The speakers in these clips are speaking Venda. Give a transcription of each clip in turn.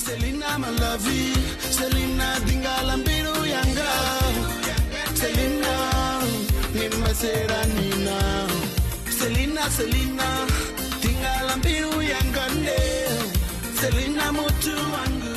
Selina malavi, Selina dingala mbilu yanga. Selina nimasera nina. Selina Selina dingala mbilu yanga ne. Selina mutu wangu.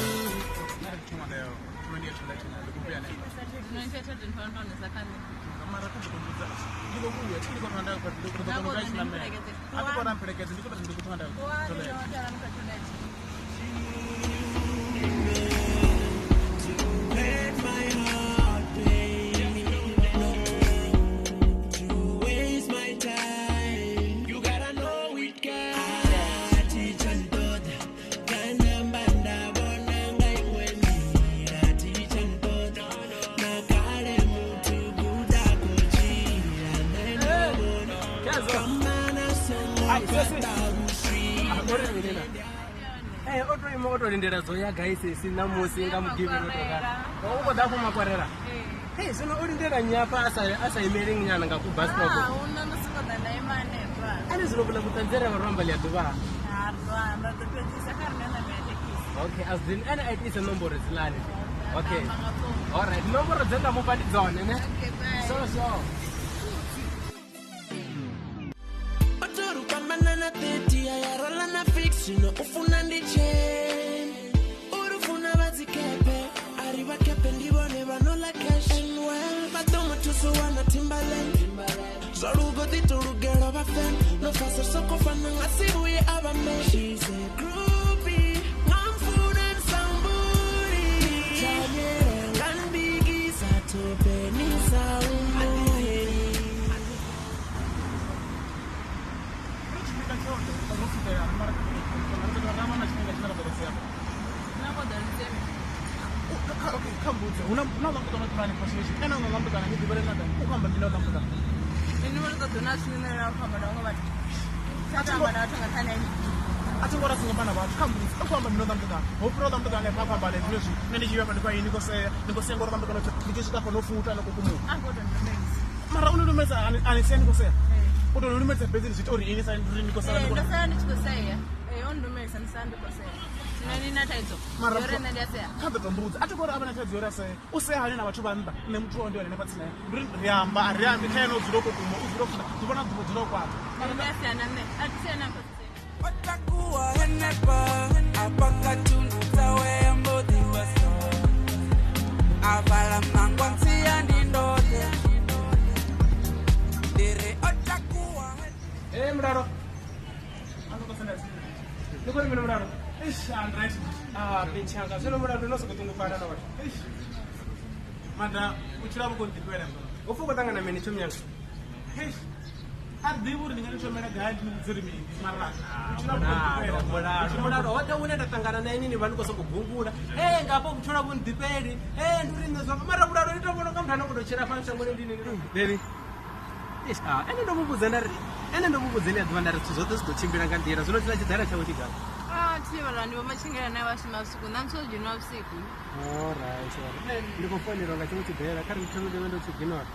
Otolindela zoya guys sina musi nga mugivhelo tokala u khou ḓa afho makwarela. Hey zwino o lindela nnyi afha a sa imeli nyana nga ku bus stop. Ane zwino vhula vhuṱanzi ra vha ro amba ḽia ḓuvha. Okay, as din ene a itisa nomboro dzilani. Okay. All right, nomboro dze nda mufha ndi dzone ne. So so. Zwino u funa ndi tsheni uri funa vha dzikepe ari vha kepe ndi vhone vha no ḽa cash and well vha ḓo mu thusa u wana Timberland zwa lugo ḓi to lugela vha fan no fasa soko fana nga si vhuye a vha me. She's a groupie nga mfuna nsamburi nga ndikisa thobenisa umuheri. Ene ndo muvhudza nda ri ene ndo muvhudza ḽia ḓuvha nda ri zwithu zwoṱhe zwi ḓo tshimbila nga nḓila zwino tshiḽa tshiḓala tshawe tshi gai. Alright, ndi khou founelwa nga tshiṅwe tshiḓela kha ri thome ndivhe ndo tshi ignora.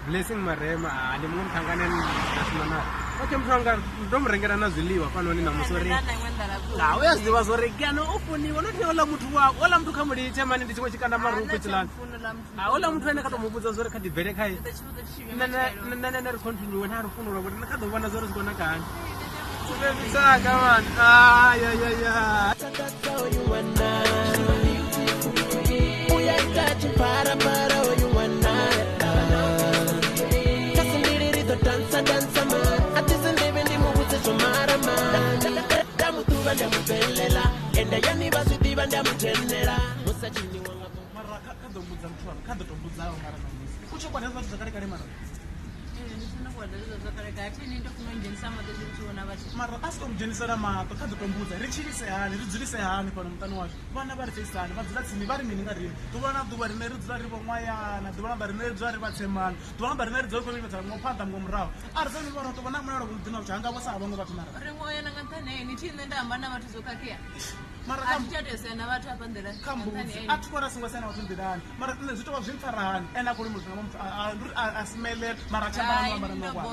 Blessing Marema, ndi muṅwe muthu anga ane nda shuma naye. Okay, muthu anga ndo mu rengela na zwiḽiwa fhanoni ṋamusi uri u ya zwi ḓivha zwo ri kana o funiwa not oḽa muthu wa oḽa muthu kha mulitshe mani ndi tshiṅwe tshikanda marukhu tshilani. Oḽa muthu ane kha to mu vhudza zwo ri kha ḓi bvele khae nṋe ri continue na lufuno lwa vhone kha ḓo vhona zwo ri zwi khou naka hani. Saka man. Ay ay ay ay. Mara a si to dzhenisela maṱo kha ḓo tombudza ri tshilise hani ri dzulise hani fhano muṱani washu vhana vha ri feisa hani vha dzula tsini vha ri mini nga riṋe ḓuvha na ḓuvha riṋe ri dzula ri vho ṅwayana ḓuvha na ḓuvha riṋe ri dzula ri vha tsemana ḓuvha na ḓuvha riṋe ri dzula ri khou lifhedzela muṅwe phanḓa muṅwe murahu a ri sani vhona to vhona mulalo muḓini wa hanga vho sa vhaṅwe vhathu mara ri ṅwayana nga nṱhani ha ini thi nṋe nda amba na vhathu zwo khakhea mara a thi tsha tea u sea na vhathu hafha nḓilani kha mbudzi a thi kona songo sea na vhathu nḓilani mara nṋe zwi tovha zwi mpfara hani ene a khou lumelisa nga muthu a simele mara a tshi amba na amba na ngwana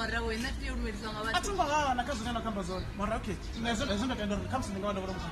a thi ngo hana kha zwine na khamba zwone mara okay nṋe hezwo ndo tenda uri khamusi ndi nga vha ndo vhona muthu.